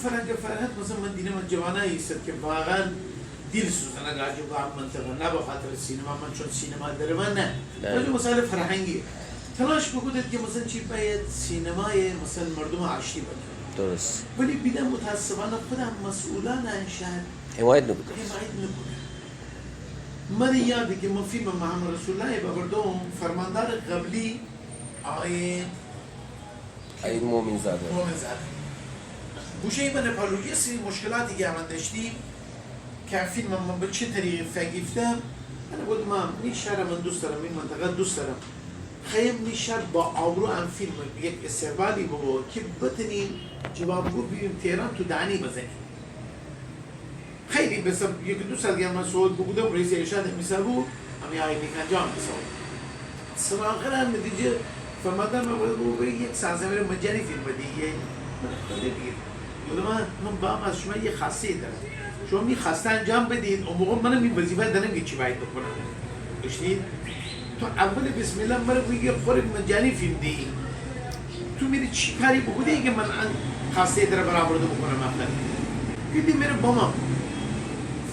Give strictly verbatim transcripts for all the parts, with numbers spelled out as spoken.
فرهنگ، فرهنگ، مثلاً من دینم جوانایی ایسد که واقعاً دل سوزانه راجع به ا منطقه، نه به خاطر سینما، من چون سینما درم نه. بله. راجع مسائل فرهنگی. تلاش بوکودید که مثلاً چی باید سینمای مثلاً مردم آشتی بده. درست. ولی بیدم متاسفانه خود ا مسئولان ا شهر حمایت نوکوده. حمایت نوکوده. مره یاده که من فیلم محمد رسول‌الله ببردم، فرماندار قبلی آقای عید مومن‌زاده. مومن‌زاده. بوشویی من پالوگی سری مشکلاتی که من داشتیم، که فیلم من به چه طریقی فگیفتم، من گفتم، من می شهر من دوست دارم، می منطقه دوست دارم. خوایم می شهر با آبرو ا فیلم یک استقبالی ببه، که بتنیم جوابگو بیبیم تهران تو دهنی بزنیم. خیلی بس یک دو ساعت دیگر من صحبت بوکودم، رئیس ارشاد امی سر بو، امی آقای نیکان جان امی سر بو. سر آخر نتیجه فهمدم، من بوگفتم یک سازمان مجانی فیلم دیگه. من خودی بگیر. بوگفتم من، من بام از شما یه خواسته دارم. شما می خواسته انجام بدید، او موقع منم می وظیفه دانم که چی باید بکنم. گوشتید؟ تو اول بسم الله مره بوگو یه خور مجانی فیلم دیی. تو مره چی کاری بوکودی که من ان خواسته تره برآورده بوکونم آخر؟ گیدی مره بامم.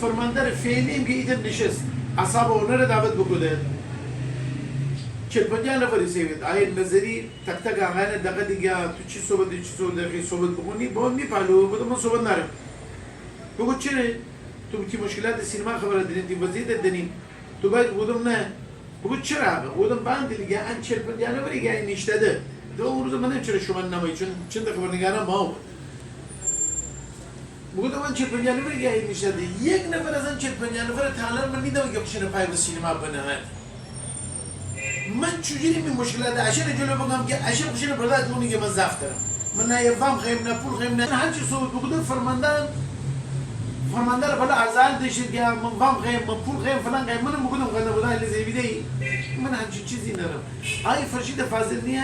فرماندار فعلیم که ایتر نشست. اعصاب اونره دعوت بوکوده. چل پنجاه نفر ایسه‌بید. آقای نظری تک تک آقایانه دقت دیگه، تو چی صحبت، چی صحبت، خیلی صحبت بوکونی، بامم میپالو، بوگفتم من صحبت نارم. بوگفت چره؟ تو تی مشکلات سینما خبره دنی، تی وضعیت دنی. تو باید، بوگفتم نه. بوگفت چره آقا؟ بوگفتم بان دیل گه ان چل پنجاه نفری گه نیشتاده. دو روز من چره شما نمایی، چون چند خبرنگارا ما بود. بوگفتم ان چل پنجاه نفری گه نیشتاده. یک نفر از ان چل پنجاه نفر تا الان من نیدم که خوشانه پای به سینما بنهند. من چوجوری می مشکلات اشانه جلو بگم که اشان خوشانه برداشت کونی که من ضعف دارم. من نه یه وام خوایم، نه پول خوایم، نه هرچی صحبت بوکودم فرماندار، فرماندار بالا ارزان داشتید که من وام خوایم، من پول خوایم، فلان خوایم. منم بوگفتم خوایم، بوگفتم علی زیبیده‌ای. من همچین چیزی نارم. آقای فرشید فاضل نیه،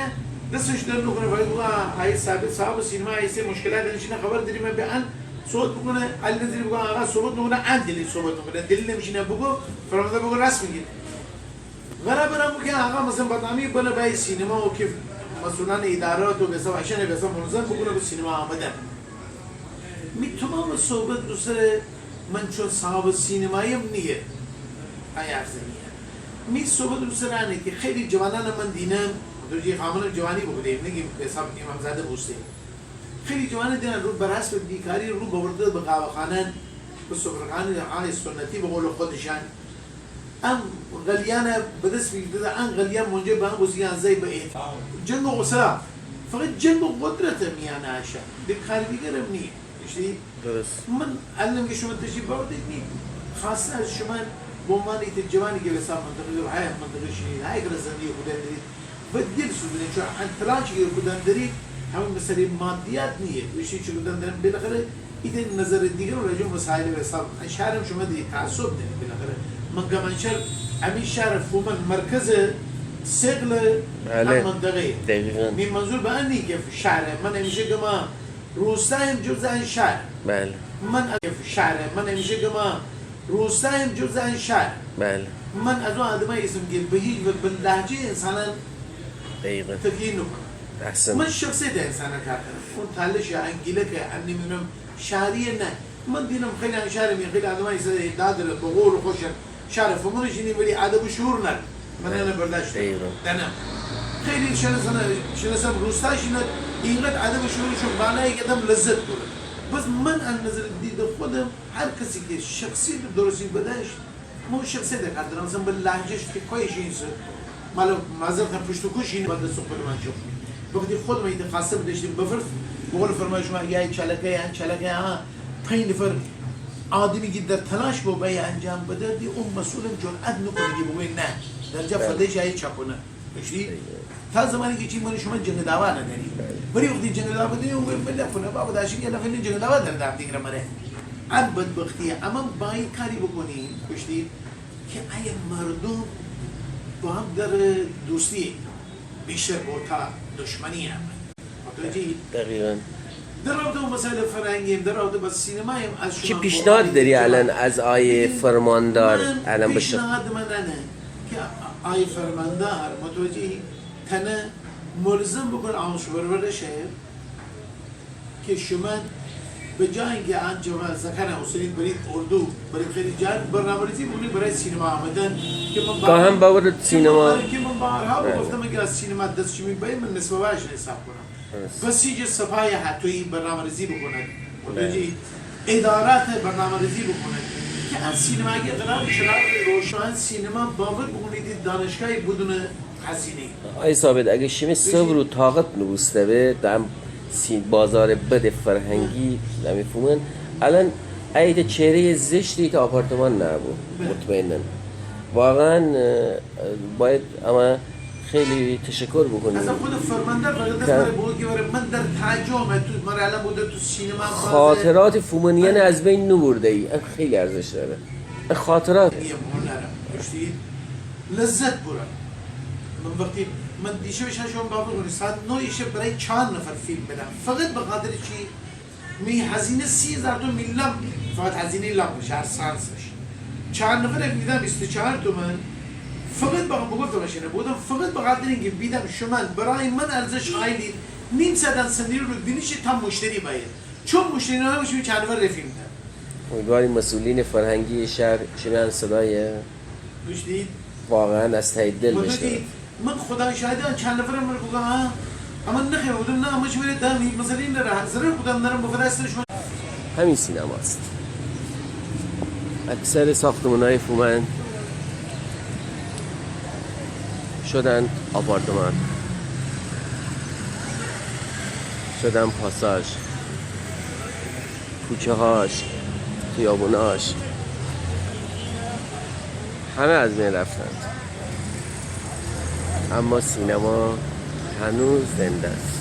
دستش درد نوکونه، ولی بوگو آقای ثابت صاحب سینما ایسه مشکلات دنشینه خبر دری، من به ان صحبت بوکونه، علی نظری بوگو آقا صحبت نوکونه، ان دلیل صحبت نوکونه، دلیل نمیشینه بوگو، فرمانده بوگو راست میگید. غرا برم بوگو آقا مثلاً بدنامی بنه بای سینما و که مسئولان ادارات و بسا و اشانه بسا منظم بوکونه به سینما آمدن. می تمام صحبت بو سر من چون صاحب سینمایم نیه. ای عرض نیه. می صحبت بو سر انه که خیلی جوانان من دینم، تو جی خامنه جوانی بوکوده، نگیم به حساب امامزاده بوسته. خیلی جوانان دینم رو بر حسب بیکاری رو ببرده به قهوه‌خانه، به سفره‌خانه آقای سنتی به قول خودشان. ام غلیانه به دس بیگیرده، ان غلیان منجر به ان بوسته انزای به اعتراض. جنگ و غصه، فقط جنگ و قدرت میان اشان. ده کار دیگرم نیه. گیشتی؟ درست. من الان که شما تشریف باوردید، می خواسته از شما به عنوان ایته جوانی که به حساب منطقه، های منطقه شینید، های که زندگی خودن دارید، و دل سوزونید، چون ان تلاش که خودن دارید، همین مسئله مادیات نیه. گیشتی چی خودن دارن، بالاخره ایته نظر دیگر و راجع مسائل به حساب. ان شهرم شما دارید، تعصب دارید، بالاخره. من گم ان شهر، امی شهر فومن مرکز ثقل، بله. ان منطقه. دقیقاً. می منظور به ان نیه که شهره. من همیشه گم روستایم جز ان شهر. بله. من از شهر، من همیشه گم روستایم جز ان شهر. بله. من از اون آدمایی ایسم که به هیچ وجه به لهجه انسانان دقیقاً. تکیه نوکونم. احسن. من شخصیت انسانان کار کنم. اون تالشه، ان گیلکه، ان نمی‌دونم شهریه نه. من دینم خیلی ان شهر می، خیلی آدمایی ایسه داد دره، به قول خوشن شهر فومنه شینی، ولی ادب و شعور نره. من انه برداشت دقیقاً. دانم. خیلی شناسم، شناسم روستا شینه، اینقدر ادب و شعورشون بالایه که آدم لذت بره. پس من از نظر دید خودم، هر کسی که شخصیت درستی بداشت، مو شخصیت کار دره، مثلاً به لهجه‌ش که کویشی ایسه، مالا معذرت پشت و کوشی اینه، بعد دست خود من شخص. وقتی خودم ایته خواسته بداشتیم بفرض، به قول فرمای شما، یا چلکه، یا چلکه، ها، پنج نفر آدمی که در تلاش بو بای انجام بده، دی اون مسئول جرأت نوکونه که بگوی نه. در جا بله. فدای جای چاکونه. گیشتی؟ بله. تا زمانی که چی من شما جنگ دعوا نداری. بله. ولی وقتی جنگ دعوا داری، اون گوی بله کنه، بابا داشتی یه نفر جنگ دعوا داره، دار دیگر مره. ان بدبختیه، اما باید کاری بکنی، گیشتی؟ که ای مردم با هم در دوستی بیشتر بو تا دشمنی هم. متوجهی؟ دقیقاً. در رابطه با مسائل فرهنگی، در رابطه با سینما هم از شما چی پیشنهاد داری الان از آقای فرماندار؟ من الان بشه. پیشنهاد من انه که آقای فرماندار، متوجهی، تنه ملزم بکن آموزش و پرورش که شما به جای اینکه ان جوان زاکانه اوسنید برید اردو، برید خیلی جای برنامه‌ریزی بوکونید برای سینما آمدن. که من گاهن بارها، باورد سینما، که من بارها بگفتم اگه از سینما دست شیمی بایه، من نصف بایش حساب کنم. بسیج سپاه هتویی برنامه‌ریزی بوکوند. ادارات برنامه‌ریزی بوکوند که از سینماگی قرار چراغ روشن، سینما باور بوکونید دانشگاهی بدون هزینه. آی ثابت، اگه شیمی صبر و طاقت نوبوسته به، دم سی-، بازار بد فرهنگی، دمی فومن، الان ایته چهرهٔ زشت ایته آپارتمان نبو، مطمئناً. واقعاً، اه، باید اما خیلی تشکر بوکونیم. اصلاً خود فرمانده فقط داره بوگه وره من در تعجبم، تو مره الان بوده تو سینما بازه. خاطرات فومنیان از بین نوبرده‌ای، ان خیلی ارزش داره. ان خاطرات. یه مهنرم، گوشتی؟ لذت برم. من وقتی، من دیشب شب شما باور کونید، ساعت نه شب برای چهار نفر فیلم بدم. فقط به خاطر چی؟ می هزینه سی هزار تومن، می لامپ، فقط هزینهٔ لامپش، هر سانسش. چهار نفر بیدم بیست و چهار تومن. فقط بخاطر، بگفتم اشانه، بوگفتم فقط به خاطر اینکه بیدم شما برای من ارزش قائلید، نیم ساعت ان صندلی رو بینیشید تا مشتری بایه. چون مشتری نباشه، می چهار نفر فیلم بدم. امیدواریم مسئولین فرهنگی شهر شنون صدای گوش دید؟ واقعاً از ته دل بشنوه. من خدای شاهده، چند نفر مره بوگه، ها؟ اما نخیر بودم، نه، اما چی بره دمی، مثلاً این را ضرر بودم، نرم بفدا استش من. همین سینماست. اکثر ساختمونای فومن شدن آپارتمان، شدن پاساژ. کوچه‌هاش، خیابوناش، همه از بین رفتند، اما سینما هنوز زنده است.